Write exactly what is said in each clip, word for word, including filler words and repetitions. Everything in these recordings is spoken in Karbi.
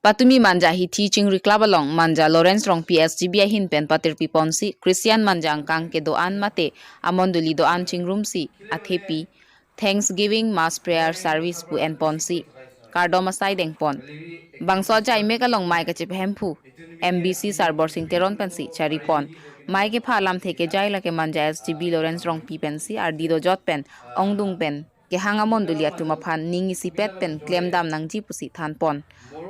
Patumi Manja Hithi Chingri Club along Manja Lawrence Rongpi S G B ahin pen patirpi ponsi Christian Manja angkang kedo-an mate amondoli do-an chingrumsi athepi Thanksgiving Mass Prayer Service pu en ponsi kardom asai deng pon. Bangso ajaimek along mei kachepahemphu M B C Sarbor Sing Teron pensi chari pon. Mei kepha alamthe kejai lake Manja S G B Lawrence Rongpi pensi ardi dojot pen ongdung pen kehang amondoli atum aphan ning isipet pen klemdam nangji pusi than pon.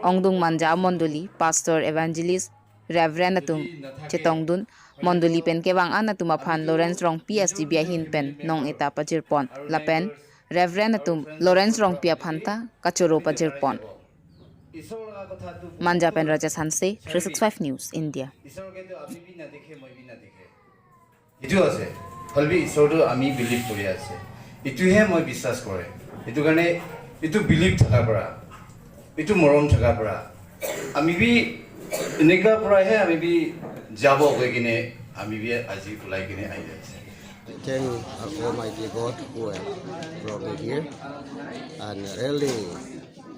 Ongdung Manja amondoli, Pastor, Evangelist, Reverend atum chetongdun, mondoli pen kevang an atum aphan Lawrence Rongpi S G B ahin pen nong eta pajir pon. Lapen Reverend atum Lawrence Rongpi aphan ta kachoro pajir pon. Manja pen Rajesh Hanse, three six five News, India. এইটো আছে, হ'লে বি ঈশ্বৰটো আমি বিলিভ কৰি আছে, এইটোহে মই বিশ্বাস কৰে। এইটো কাৰণে এইটো বিলিভ থকাৰ পৰা, এইটো মৰম থকাৰ পৰা আমি বি এনেকুৱা পৰাহে আমি বি যাব গৈ কিনে আমি বি আজি ওলাই কিনে আহি আছে। Thank Almighty God who have brought me here, and really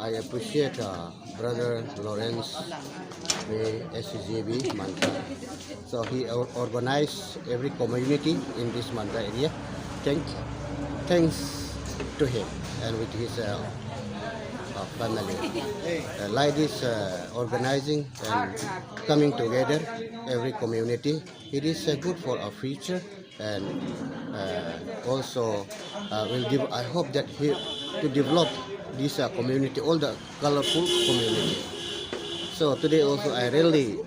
I appreciate uh, Brother Lawrence, the S C G B Manja. So he or- organized every community in this Manja area. Thanks, thanks to him and with his uh, uh, family. Uh, like this uh, organizing and coming together, every community, it is uh, good for our future. And uh, also uh, will dev- I hope that he to develop this uh, community, all the colorful community. So today also I really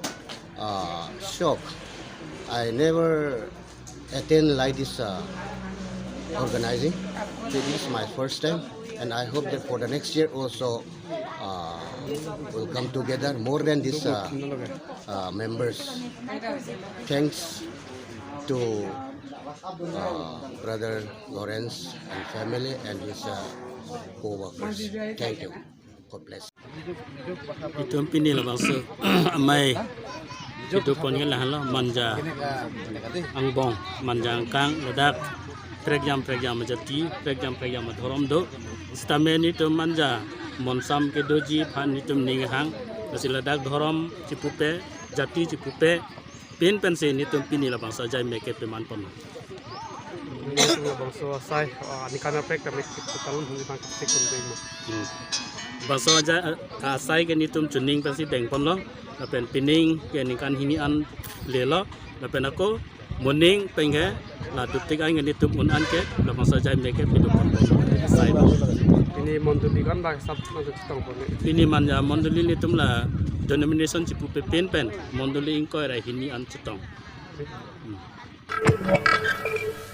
uh, shocked. I never attend like this uh, organizing. So this is my first time, and I hope that for the next year also uh, we'll come together more than this uh, uh, members. Thanks to uh, Brother Lawrence and family and his uh, co-workers. Thank you. God bless. Itum pini labangso amei itum pon ke lahenlo Manja angbong, Manja angkang ladak prekjam prekjam jati, prekjam prekjam dhorom do. Sitame nitum Manja monsam kedoji aphan nitum ning hang, lasi ladak dhorom chipupe, jati chipupe, pin pensi nitum pini labangso ajaimek ke peman pon. Nitum labangso asai, ah, aningkan kaprek kami kita talun huni bang kasih kuntung mo. Hmm. Bangso ajai, ah, asai ke nitum chuning pensi deng ponlo, lapen pining ke ningkan hini an lelo, lapen ako moning pengke la duptik ai ke nitum un an ke labangso ajaimek ke pidun pon asai lo. Ini mondoli kan bang sab nang chetong pon. Ini Manja mondoli nitum la denomination chipupe pin pen mondoli ingkoi ra hini an chetong. Hmm.